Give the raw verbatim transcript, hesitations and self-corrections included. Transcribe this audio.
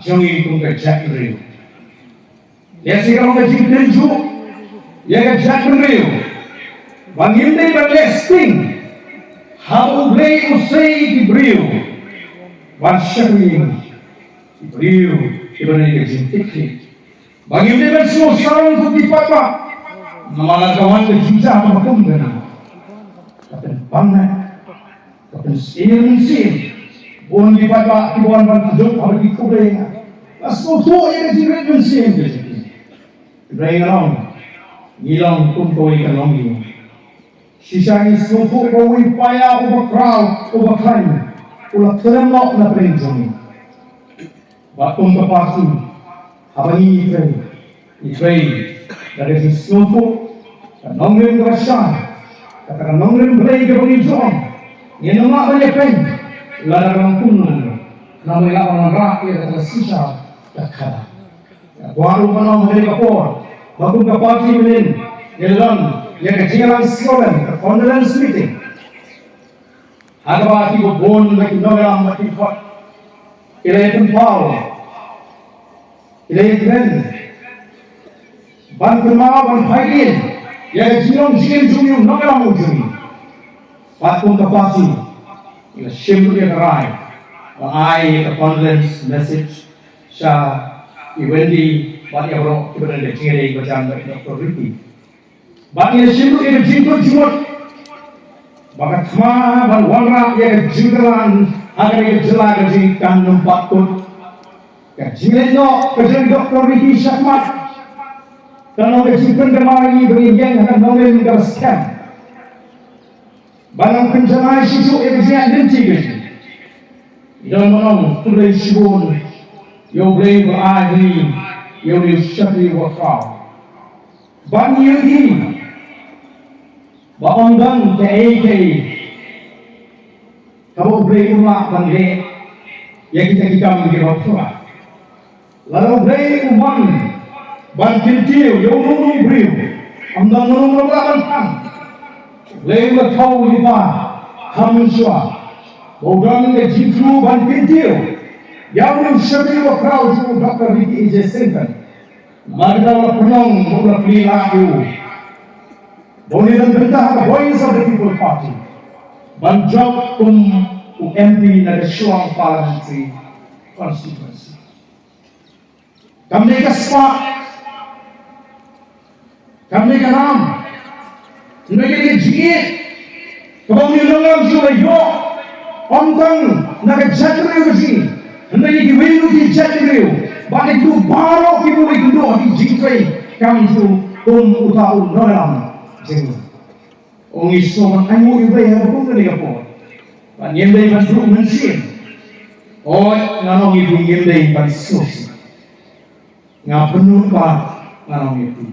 jong ngi kum ka jaitbynriew. Lehse ka long ka jingtynjuh ïa ka jaitbynriew ba ngim dei ban leh sting haba U Blei u sei ïa ki briew ban shakri ïa ki briew kiba don ka jingtip. Ba ngim dei ban sngewsarong kum ki paidbah namar lada ka wan ka jingjia kaba kum kane, ka pynpang na ka pynsyiem mynsiem. Bun ki paidbah kiba wan ban kynduh haba ki khublei ïa nga, la sngewthuh ïa ka jingrit mynsiem ka jong ki. Hynrei nga ong, ngi long kum kawei ka longïing. Shisha ngi sngewthuh ba uwei u paia uba khraw uba khlaiñ u la khlem noh na pdeng jong ngi. Bad kum ka party, haba ngi trei, ngi trei da ka jingsngewthuh, ka nongrim kaba shai, kata ka nongrim Blei kaba ngi ju ong. Ngim lah ban ïapeiñ lada ka long kumno, namar ngi lah ban wanrah ïa kata ka shisha ka khadar. Nga kwah ruh ban ong ha kane ka por ba kum ka party mynnin ngi la don ïa ka jingïalang sngewlem, ka condolence meeting, ha kaba kiba bun na ki nongïalam ba ki khot ki la ïa pynpaw, ki la ïa kren ban kynmaw, ban phai ïa ka jinglong jingim jong u nongïalam u jong ngi. Bad kum ka party ngi la shim ïa ka rai ban ai ïa ka condolence message sha i Wendy bad ïa baroh kiba don ka jingïadei ba jan bad i Doctor Ricky. Bad ngi la shim ruh ïa ka jingkut jingmut ba ka thma ban wanrah ïa ka jingkyrmen ha kane ka jylla ka jong ngi kan ym pat kut. Ka jingleit noh ka jong i Doctor Ricky shakhmat kan long ka jingpynkynmaw ïa ngi ba ngin ïeng ha ka nongrim kaba skhem. Ban nang pynjanai shuh shuh ïa ka jingïaid lynti ka jong ngi. Ngi don ban ong khublei shibun ïa U Blei uba ai ha ngi ïa une u shakri uba khraw. Ban ïohi ba ym don kaei kaei kaba U Blei um lah ban leh ïa kita ki kam kiba phra. Lada U Blei u mon ban kyntiew ïa uno uno u briew, ym don uno uno uba lah ban phang. U Blei u la thaw u lypa ha mynshuwa ba u don ka jingthmu ban kyntiew ïa une u shakri uba khraw jong u Doctor Ricky A J Syngkon. Namar kata u la pynlong ba u la plie lad ïa u ba un ïadon bynta ha ka Voice of the People Party ban jop kum u M P na ka Shillong Parliamentary Constituency. Kam dei ka spah, kam dei ka nam, hynrei ka dei ka jingïeit kaba une u nongïalam jong ngi u la ïoh, ym tang na ka jaitbynriew ka jong ngi, hynrei ïa kiwei ruh ki jaitbynriew bad ïa kito baroh kiba ïakynduh ha ki jingtrei kam jong u kum uta u nongïalam jong ngi. Ong, ngi sngewbha ban ainguh ïa U Blei ha kaba kum kane ka por. Bad ngim dei ban duh mynsiem. Hooid, ngan ong ïa phi, ngim dei ban sngewsih. Nga pynlut bad ngan ong ïa phi,